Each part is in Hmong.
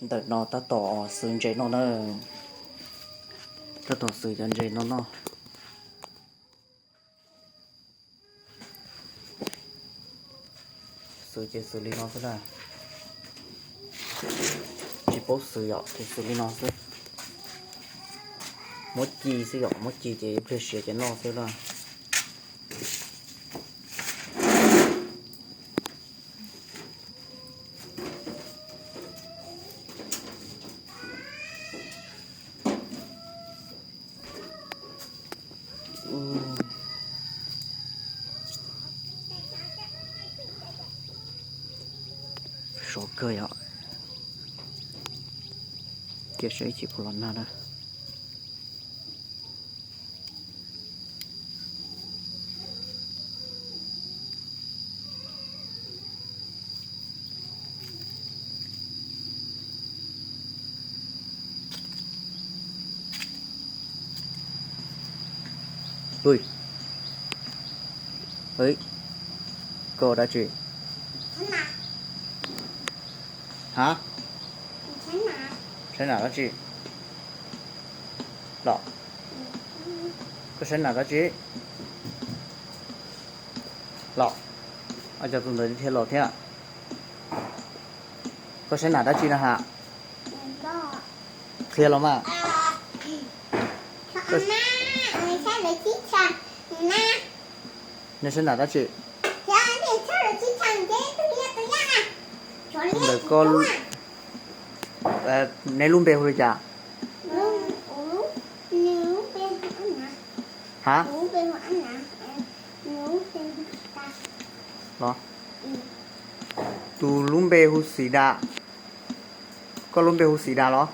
Ntawm no tab tom xwv ntses noj na. Tab tom xwv cov ntses no noj. Xwv ces xwv li no xwb na. Tsis paub xwv yom, ces xwv li no xwb. Muab ci xwb yom, muab ci ces ib pliag siav ces noj xwb na. Sov kawg yom. Cia saib ib chim kuv los nag na. Ui, koj dab tsi? Ha? Saib nas dab tsi? Los, koj saib nas dab tsi? Los, cov tus ntawd thiaj los thiab. Koj saib nas dab tsi na ha? Qhia los mas. Nws saib nas dab tsi? Ntawm koj, neb lub npe hu li cas? Ha? Tus lub npe hu Xim Das. Koj lub npe hu Xim Das los?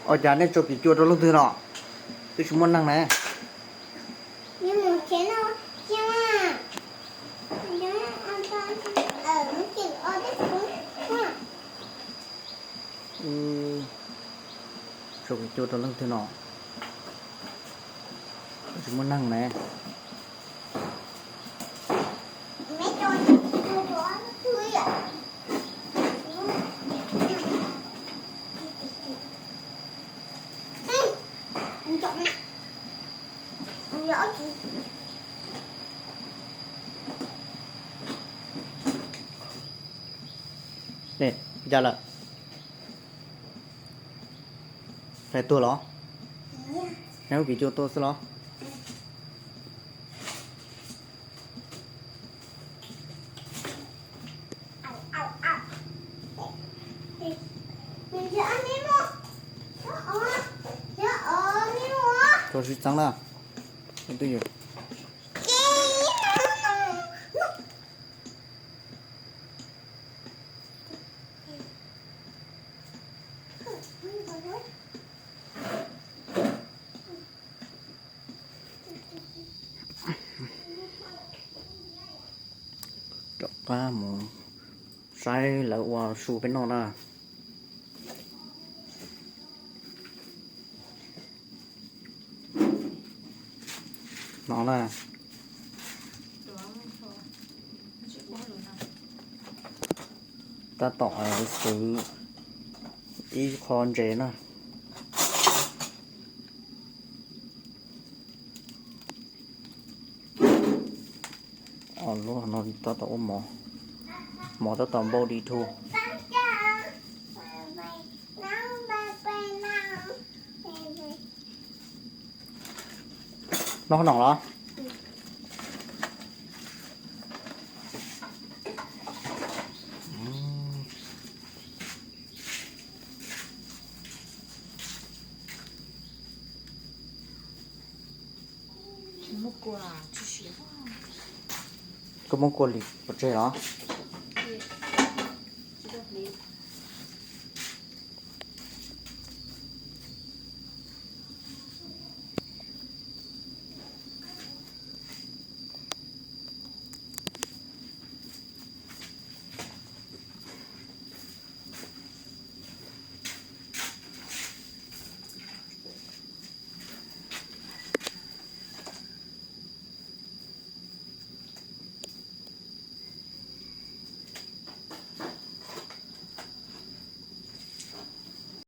Ua cas nej tso piv cua rau leej twg no? Twb tsis muaj neeg ne. Tso piv cua rau leej twg no? Twb tsis muaj neeg ne. Ne, cas lawm? Fais tuag los? Neb hub piv cua tuaj xwb los? Koj sib txeeb na. Twj ywm. Rov qab mus saib lawv ua su peb noj na. No na. Tab tom xwv ib qho ntses na. Lub no tab tom ua mov, mov tab tom npau di thu. Noj qhob noom los? Koj muab kua lim pov tseg los?